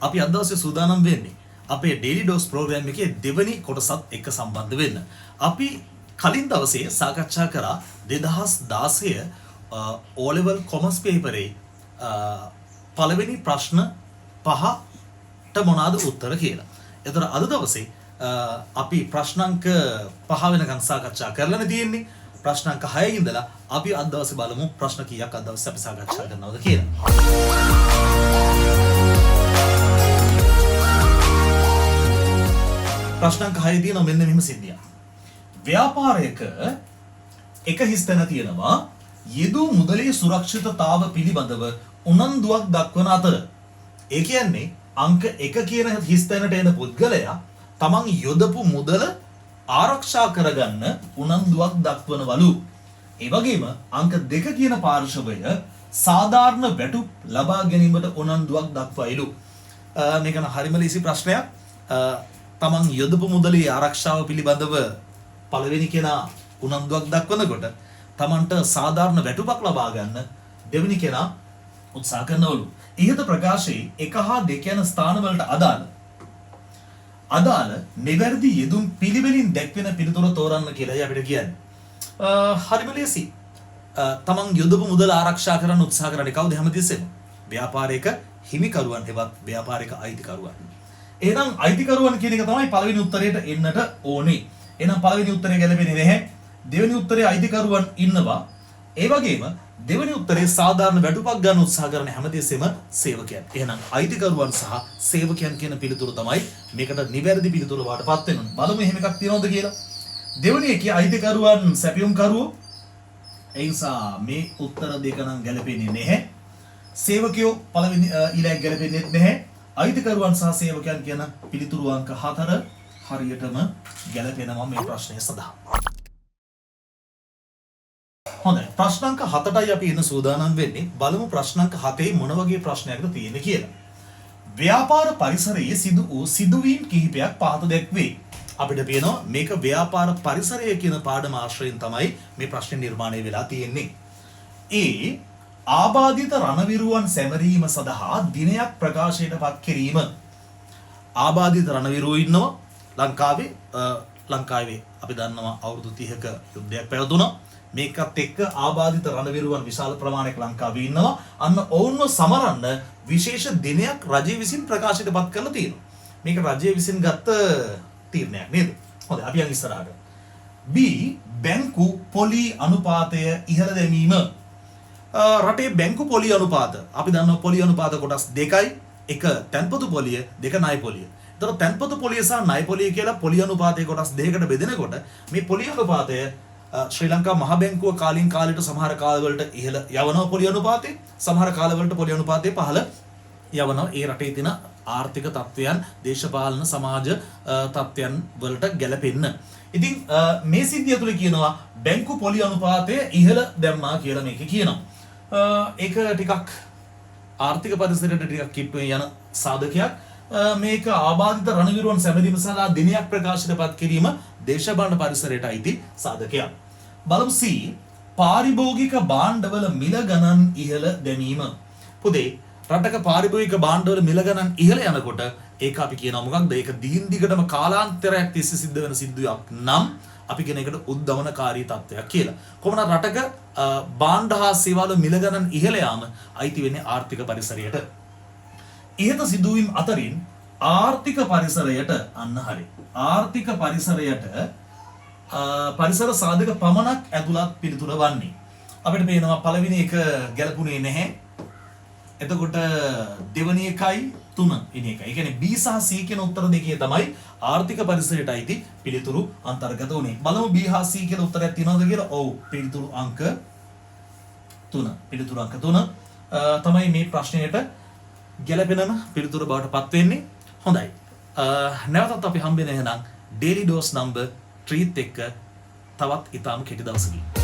අපි අද දවසේ සූදානම් වෙන්නේ අපේ ඩේලි ඩෝස් ප්‍රෝග්‍රෑම් එකේ දෙවනි කොටසත් එක්ක සම්බන්ධ වෙන්න. අපි කලින් දවසේ සාකච්ඡා කරා 2016 ඕ ලෙවල් කොමර්ස් පේපරේ පළවෙනි ප්‍රශ්න පහට මොනවාද උත්තර කියලා. එතකොට අද දවසේ අපි ප්‍රශ්න අංක 5 වෙනකන් සාකච්ඡා කරලානේ තියෙන්නේ. ප්‍රශ්න අංක 6 ඉඳලා අපි අද දවසේ බලමු ප්‍රශ්න කීයක් අද දවසේ අපි සාකච්ඡා කරනවද කියලා. ප්‍රශ්න අංක 6 තියෙනවා මෙන්න මෙහෙම සිද්ධියක්. ව්‍යාපාරයක එක හිස් තැන තියෙනවා යෙදූ මුදලේ සුරක්ෂිතතාව පිළිබඳව උනන්දුවක් දක්වන අතර. ඒ කියන්නේ අංක 1 කියන හිස් තැනට එන පුද්ගලයා තමන් යොදපු මුදල ආරක්ෂා කරගන්න උනන්දුවක් දක්වනවලු. ඒ වගේම අංක 2 කියන පාර්ශවය සාධාරණ වැටුප් ලබා ගැනීමට උනන්දුවක් දක්වයිලු. මේක නම් හරිම ලේසි ප්‍රශ්නයක්. තමන් යොදපු මුදලේ ආරක්ෂාව පිළිබඳව පළවෙනි කෙනා උනන්දුවක් දක්වනකොට තමන්ට සාධාරණ වැටුපක් ලබා ගන්න දෙවෙනි කෙනා උත්සාහ කරනවලු. ඉහත ප්‍රකාශයේ 1 හා 2 යන ස්ථානවලට අදාළ අදාළ නිවැරදි යෙදුම් පිළිවෙලින් දැක්වෙන පිළිතුර තෝරන්න කියලායි අපිට කියන්නේ. හරිම ලේසි. තමන් යොදපු මුදල ආරක්ෂා කරන්න උත්සාහ කරන්නේ කවුද හැමතිස්සෙම? ව්‍යාපාරයක හිමිකරුවන් හෙවත් ව්‍යාපාරික අයිතිකරුවන්. එහෙනම් අයිතිකරුවන් කියන එක තමයි පළවෙනි උත්තරයට එන්නට ඕනේ. එහෙනම් පළවෙනි උත්තරය ගැලපෙන්නේ නැහැ. දෙවෙනි උත්තරේ අයිතිකරුවන් ඉන්නවා. ඒ වගේම දෙවෙනි උත්තරේ සාධාරණ වැටුපක් ගන්න උත්සාහ කරන හැමතිස්සෙම සේවකයන්. එහෙනම් අයිතිකරුවන් සහ සේවකයන් කියන පිළිතුර තමයි මේකට නිවැරදි පිළිතුර වාටපත් වෙන්නේ. බලමු එහෙම එකක් තියෙනවද කියලා. දෙවෙනි එකේ අයිතිකරුවන් සැපයුම්කරුවෝ. ඒ නිසා මේ උත්තර දෙක නම් ගැලපෙන්නේ නැහැ. සේවකයෝ පළවෙනි ඊළඟ ගැලපෙන්නේ නැහැ. අයිතිකරුවන් සහ සේවකයන් කියන පිළිතුරු අංක 4 හරියටම ගැලපෙනවා මේ ප්‍රශ්නය සඳහා. හොඳයි, ප්‍රශ්න අංක 7ටයි අපි එන්න සූදානම් වෙන්නේ. බලමු ප්‍රශ්න අංක 7 මොන වගේ ප්‍රශ්නයක්ද තියෙන්නේ කියලා. ව්‍යාපාර පරිසරයේ සිදු වූ සිදුවීම් කිහිපයක් පහත දැක්වේ. අපිට පේනවා මේක ව්‍යාපාර පරිසරය කියන පාඩම ආශ්‍රයෙන් තමයි මේ ප්‍රශ්නේ නිර්මාණය වෙලා තියෙන්නේ. ඒ ආබාධිත රණවිරුවන් සැමරීම සඳහා දිනයක් ප්‍රකාශයට පත් කිරීම. ආබාධිත රණවිරුවෝ ඉන්නවා ලංකාවේ. ලංකාවේ අපි දන්නවා අවුරුදු 30ක යුද්ධයක් පැවතුණා. මේකත් එක්ක ආබාධිත රණවිරුවන් විශාල ප්‍රමාණයක් ලංකාවේ ඉන්නවා. අන්න ඔවුන්ව සමරන්න විශේෂ දිනයක් රජය විසින් ප්‍රකාශයට පත් කරලා තියෙනවා. මේක රජය විසින් ගත්ත තීරණයක් නේද? හොඳයි, අපි යන් ඉස්සරහට. B බැංකු පොලි අනුපාතය ඉහළ දැමීම. රටේ බැංකු පොලි අනුපාත අපි දන්නවා පොලි අනුපාත කොටස් දෙකයි. එක තැන්පතු පොලිය, දෙක ණය පොලිය. එතකොට තැන්පතු පොලිය සහ ණය පොලිය කියලා පොලි අනුපාතයේ කොටස් දෙකකට බෙදෙනකොට මේ පොලි අනුපාතය ශ්‍රී ලංකා මහ බැංකුව කාලින් කාලයට සමහර කාලවලට ඉහළ යවනවා පොලි අනුපාතය, සමහර කාලවලට පොලි අනුපාතය පහළ යවනවා ඒ රටේ තියෙන ආර්ථික තත්ත්වයන්, දේශපාලන සමාජ තත්ත්වයන් වලට ගැලපෙන්න. ඉතින් මේ සිද්ධිය තුළ කියනවා බැංකු පොලි අනුපාතය ඉහළ දැම්මා කියලා මේකේ කියනවා. ඒක ටිකක් ආර්ථික පරිසරයට ටිකක් කිට්ටුවෙන් යන සාධකයක්. මේක ආබාධිත රණවිරුවන් සැමරීම සඳහා දිනයක් ප්‍රකාශයට පත් කිරීම දේශපාලන පරිසරයට අයිති සාධකයක්. බලමු C පාරිභෝගික භාණ්ඩවල මිල ගණන් ඉහළ දැමීම. පුතේ, රටක පාරිභෝගික භාණ්ඩවල මිල ගණන් ඉහළ යනකොට ඒක අපි කියනවා මොකක්ද? ඒක දිගින් දිගටම කාලාන්තරයක් තිස්සේ සිද්ධ වෙන සිද්ධියක් නම් අපි කියන එකට උද්දමනකාරී තත්ත්වයක් කියලා. කොහොමද රටක භාණ්ඩ හා සේවාවල මිල ගණන් ඉහළ යාම අයිති වෙන්නේ ආර්ථික පරිසරයට. ඉහත සිදුවීම් අතරින් ආර්ථික පරිසරයට, අන්න හරි. ආර්ථික පරිසරයට පරිසර සාධක පමණක් ඇතුළත් පිළිතුර වන්නේ. අපිට පේනවා පළවෙනි එක ගැලපුණේ නැහැ. එතකොට දෙවෙනි එකයි තුන එන එකයි. ඒ කියන්නේ B සහ C කියන උත්තර දෙකේ තමයි ආර්ථික පරිසරයට අයිති පිළිතුරු අන්තර්ගත වුණේ. බලමු B හා C කියලා උත්තරයක් තියෙනවද කියලා. ඔව්, පිළිතුරු අංක 3. පිළිතුරු අංක 3 තමයි මේ ප්‍රශ්නයට ගැලපෙනම පිළිතුර බවට පත් වෙන්නේ. හොඳයි. නැවතත් අපි හම්බෙන එහෙනම් ඩේලි ඩෝස් නම්බර් 3 එක්ක තවත් ඉතාම කෙටි දවසකින්.